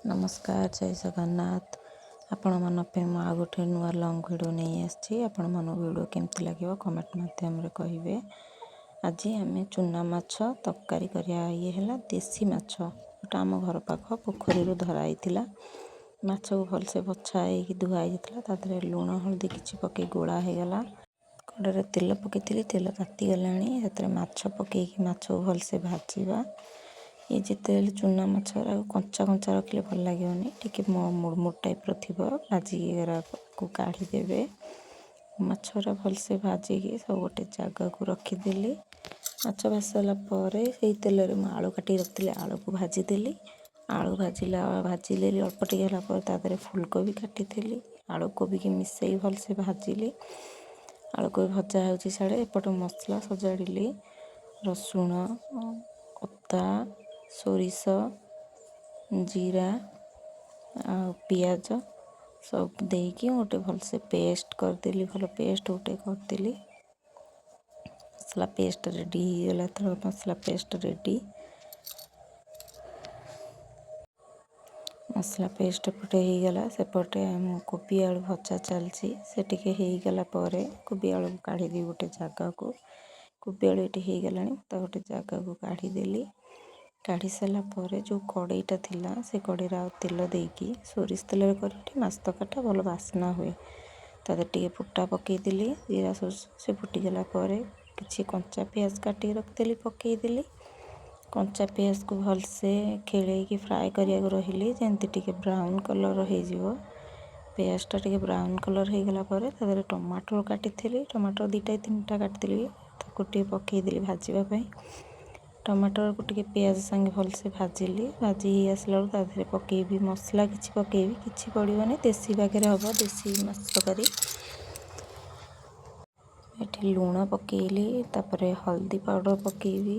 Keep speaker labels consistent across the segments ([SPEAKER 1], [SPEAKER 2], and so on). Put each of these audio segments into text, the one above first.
[SPEAKER 1] ନମସ୍କାର, ଜୟ ଜଗନ୍ନାଥ। ଆପଣମାନଙ୍କ ପାଇଁ ମୁଁ ଆଉ ଗୋଟେ ନୂଆ ଲଙ୍ଗ୍ ଭିଡ଼ିଓ ନେଇ ଆସିଛି। ଆପଣମାନଙ୍କୁ ଭିଡ଼ିଓ କେମିତି ଲାଗିବ, କମେଣ୍ଟ ମାଧ୍ୟମରେ କହିବେ। ଆଜି ଆମେ ଚୁନା ମାଛ ତରକାରୀ କରିବା। ଇଏ ହେଲା ଦେଶୀ ମାଛ, ଯେଉଁଟା ଆମ ଘର ପାଖ ପୋଖରୀରୁ ଧରା ହେଇଥିଲା। ମାଛକୁ ଭଲସେ ବଛା ହେଇକି ଧୁଆ ହେଇଯାଇଥିଲା। ତା ଦେହରେ ଲୁଣ, ହଳଦୀ କିଛି ପକାଇ ଗୋଳା ହେଇଗଲା। କଡ଼ାରେ ତେଲ ପକାଇଥିଲି, ତେଲ ତାତିଗଲାଣି। ସେଥିରେ ମାଛ ପକାଇକି ମାଛକୁ ଭଲସେ ଭାଜିବା। ଇଏ ଯେତେବେଳେ ଚୁନା ମାଛ କଞ୍ଚା କଞ୍ଚା ରଖିଲେ ଭଲ ଲାଗିବନି, ଟିକେ ମୁଡ଼ମୁଡ଼ ଟାଇପ୍ର ଥିବ। ଭାଜିକି ଏରାକୁ କାଢ଼ିଦେବେ। ମାଛଟା ଭଲସେ ଭାଜିକି ସବୁ ଗୋଟେ ଜାଗାକୁ ରଖିଦେଲି। ମାଛ ଭାଜି ସାରିଲା ପରେ ସେଇ ତେଲରେ ମୁଁ ଆଳୁ କାଟିକି ରଖିଥିଲି, ଆଳୁକୁ ଭାଜିଦେଲି। ଆଳୁ ଭାଜିଦେଲି, ଅଳ୍ପ ଟିକେ ହେଲା ପରେ ତା ଦେହରେ ଫୁଲକୋବି କାଟିଥିଲି। ଆଳୁ କୋବିକି ମିଶାଇ ଭଲସେ ଭାଜିଲି। ଆଳୁ କୋବି ଭଜା ହେଉଛି ସିଆଡ଼େ, ଏପଟେ ମସଲା ସଜାଡ଼ିଲି। ରସୁଣ, ଅଦା, ସୋରିଷ, ଜିରା ଆଉ ପିଆଜ ସବୁ ଦେଇକି ଗୋଟେ ଭଲସେ ପେଷ୍ଟ କରିଦେଲି। ଭଲ ପେଷ୍ଟ ଗୋଟେ କରିଦେଲି। ମସଲା ପେଷ୍ଟ ରେଡ଼ି ହେଇଗଲା। ଏଥର ମସଲା ପେଷ୍ଟ ରେଡ଼ି। ମସଲା ପେଷ୍ଟ ଏପଟେ ହେଇଗଲା, ସେପଟେ ଆମ କୋବି ଆଳୁ ଭଜା ଚାଲିଛି। ସେ ଟିକେ ହେଇଗଲା ପରେ କୋବି ଆଳୁକୁ କାଢ଼ିଦେବି ଗୋଟେ ଜାଗାକୁ। କୋବି ଆଳୁ ଏଠି ହେଇଗଲାଣି, ତାକୁ ଗୋଟେ ଜାଗାକୁ କାଢ଼ିଦେଲି। କାଢ଼ି ସାରିଲା ପରେ ଯେଉଁ କଡ଼େଇଟା ଥିଲା, ସେ କଡ଼େଇରେ ଆଉ ତେଲ ଦେଇକି, ସୋରିଷ ତେଲରେ କରିଲେ ମାଛ ତରକାରୀଟା ଭଲ ବାସ୍ନା ହୁଏ। ତା ଦେହରେ ଟିକେ ଫୁଟା ପକାଇଦେଲି, ଜିରା, ସୋରିଷ। ସେ ଫୁଟିଗଲା ପରେ କିଛି କଞ୍ଚା ପିଆଜ କାଟିକି ରଖିଥିଲି, ପକାଇଦେଲି। କଞ୍ଚା ପିଆଜକୁ ଭଲସେ ଖେଳେଇକି ଫ୍ରାଏ କରିବାକୁ ରହିଲି, ଯେମିତି ଟିକେ ବ୍ରାଉନ୍ କଲର୍ ହେଇଯିବ। ପିଆଜଟା ଟିକେ ବ୍ରାଉନ୍ କଲର୍ ହେଇଗଲା ପରେ ତା ଦେହରେ ଟମାଟୋ କାଟିଥିଲି, ଟମାଟୋ 2ଟା 3ଟା କାଟିଥିଲି, ତାକୁ ଟିକେ ପକାଇଦେଲି ଭାଜିବା ପାଇଁ। ଟମାଟରକୁ ଟିକେ ପିଆଜ ସାଙ୍ଗେ ଭଲସେ ଭାଜିଲି। ଭାଜି ହେଇ ଆସିଲା ବେଳକୁ ତା ଦେହରେ ପକାଇବି ମସଲା କିଛି ପକାଇବି, କିଛି ପଡ଼ିବନି, ଦେଶୀ ବାଗରେ ହେବ ଦେଶୀ ମାଛ ତରକାରୀ। ଏଠି ଲୁଣ ପକାଇଲି, ତାପରେ ହଳଦୀ ପାଉଡ଼ର ପକାଇବି।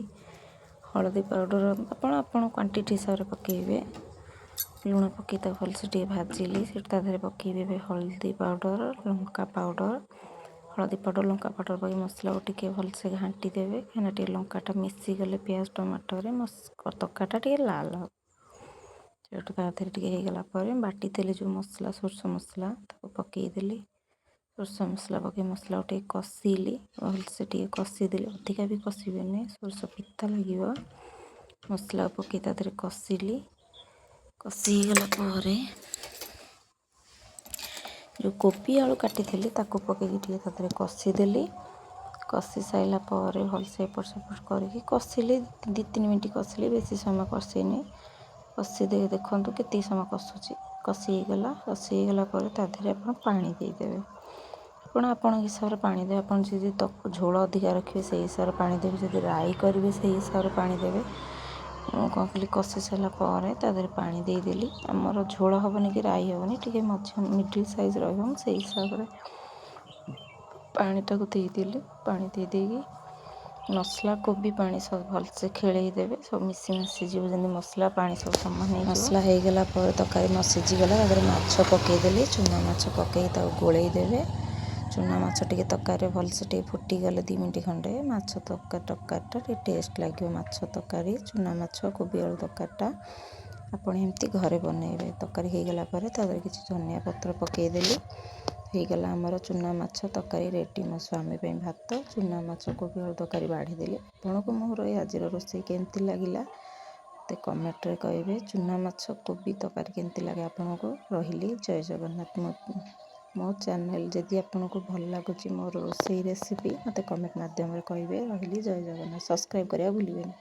[SPEAKER 1] ହଳଦୀ ପାଉଡ଼ର ଆପଣ ଆପଣ କ୍ୱାଣ୍ଟିଟି ହିସାବରେ ପକାଇବେ। ଲୁଣ ପକାଇ ତାକୁ ଭଲସେ ଟିକେ ଭାଜିଲି। ସେଠି ତା ଦେହରେ ପକାଇବି ଏବେ ହଳଦୀ ପାଉଡ଼ର, ଲଙ୍କା ପାଉଡ଼ର। ହଳଦୀ ପାଉଡ଼ର, ଲଙ୍କା ପାଉଡ଼ର ପକାଇ ମସଲାକୁ ଟିକେ ଭଲସେ ଘାଣ୍ଟି ଦେବେ, କାହିଁକିନା ଟିକେ ଲଙ୍କାଟା ମିଶିଗଲେ ପିଆଜ ଟମାଟୋରେ ତରକାରୀଟା ଟିକେ ଲାଲ ହେବ। ସେଇଠୁ ତା ଦେହରେ ଟିକେ ହେଇଗଲା ପରେ ବାଟିଥିଲି ଯେଉଁ ମସଲା, ସୋରିଷ ମସଲା, ତାକୁ ପକାଇଦେଲି। ସୋରିଷ ମସଲା ପକାଇ ମସଲାକୁ ଟିକେ କଷିଲି, ଭଲସେ ଟିକେ କଷିଦେଲି। ଅଧିକା ବି କଷିବେନି, ସୋରିଷ ପିତା ଲାଗିବ। ମସଲା ପକାଇ ତା ଦେହରେ କଷିଲି। କଷି ହେଇଗଲା ପରେ ଯେଉଁ କୋବି ଆଳୁ କାଟିଥିଲି, ତାକୁ ପକାଇକି ଟିକେ ତା ଦେହରେ କଷିଦେଲି। କଷି ସାରିଲା ପରେ ଭଲସେ ଏପଟ ସେପଟ କରିକି କଷିଲି। 2-3 ମିନିଟ୍ କଷିଲି, ବେଶୀ ସମୟ କଷିନି। କଷି ଦେଇ ଦେଖନ୍ତୁ କେତିକି ସମୟ କଷୁଛି। କଷି ହେଇଗଲା। କଷି ହେଇଗଲା ପରେ ତା ଦେହରେ ଆପଣ ପାଣି ଦେଇଦେବେ। ଆପଣ ଆପଣଙ୍କ ହିସାବରେ ପାଣି ଦେବେ। ଆପଣ ଯଦି ଝୋଳ ଅଧିକା ରଖିବେ, ସେଇ ହିସାବରେ ପାଣି ଦେବେ। ଯଦି ରାଇ କରିବେ, ସେଇ ହିସାବରେ ପାଣି ଦେବେ। ମୁଁ କ'ଣ କଲି, କଷି ସାରିଲା ପରେ ତା ଦେହରେ ପାଣି ଦେଇଦେଲି। ଆମର ଝୋଳ ହେବନି କି ରାଇ ହେବନି, ଟିକେ ମଝି ମିଡ଼ିଲ୍ ସାଇଜ୍ ରହିବ, ମୁଁ ସେଇ ହିସାବରେ ପାଣିଟାକୁ ଦେଇଦେଲି। ପାଣି ଦେଇଦେଇକି ମସଲା, କୋବି, ପାଣି ସବୁ ଭଲସେ ଖେଳେଇ ଦେବେ। ସବୁ ମିଶି ମାସିଯିବ, ଯେମିତି ମସଲା ପାଣି ସବୁ ସମାନ ହେଇଯିବ। ମସଲା ହେଇଗଲା ପରେ ତରକାରୀ ସିଝିଗଲା। ତା ଦେହରେ ମାଛ ପକାଇଦେଲି। ଚୁନା ମାଛ ପକାଇ ତାକୁ ଗୋଳେଇ ଦେବେ। ଚୁନା ମାଛ ଟିକେ ତରକାରୀରେ ଭଲସେ ଟିକେ ଫୁଟିଗଲେ 2 ମିନିଟ୍ ଖଣ୍ଡେ, ମାଛ ତରକାରୀଟା ଟିକେ ଟେଷ୍ଟ ଲାଗିବ। ମାଛ ତରକାରୀ, ଚୁନା ମାଛ କୋବି ଆଳୁ ତରକାରୀଟା ଆପଣ ଏମିତି ଘରେ ବନେଇବେ। ତରକାରୀ ହେଇଗଲା ପରେ ତା ଦେହରେ କିଛି ଧନିଆ ପତ୍ର ପକାଇଦେଲି। ହେଇଗଲା ଆମର ଚୁନା ମାଛ ତରକାରୀ ରେଡ଼ି। ମୋ ସ୍ୱାମୀ ପାଇଁ ଭାତ, ଚୁନା ମାଛ କୋବି ଆଳୁ ତରକାରୀ ବାଢ଼ିଦେଲି। ଆପଣଙ୍କୁ ମୋର ଏଇ ଆଜିର ରୋଷେଇ କେମିତି ଲାଗିଲା, ମୋତେ କମେଣ୍ଟରେ କହିବେ। ଚୁନା ମାଛ କୋବି ତରକାରୀ କେମିତି ଲାଗେ ଆପଣଙ୍କୁ? ରହିଲି, ଜୟ ଜଗନ୍ନାଥ। ମୋ ଚ୍ୟାନେଲ୍ ଯଦି ଆପଣଙ୍କୁ ଭଲ ଲାଗୁଛି, ମୋର ରୋଷେଇ ରେସିପି, ମୋତେ କମେଣ୍ଟ ମାଧ୍ୟମରେ କହିବେ। ରହିଲି, ଜୟ ଜଗନ୍ନାଥ। ସବସ୍କ୍ରାଇବ୍ କରିବା ଭୁଲିବେନି।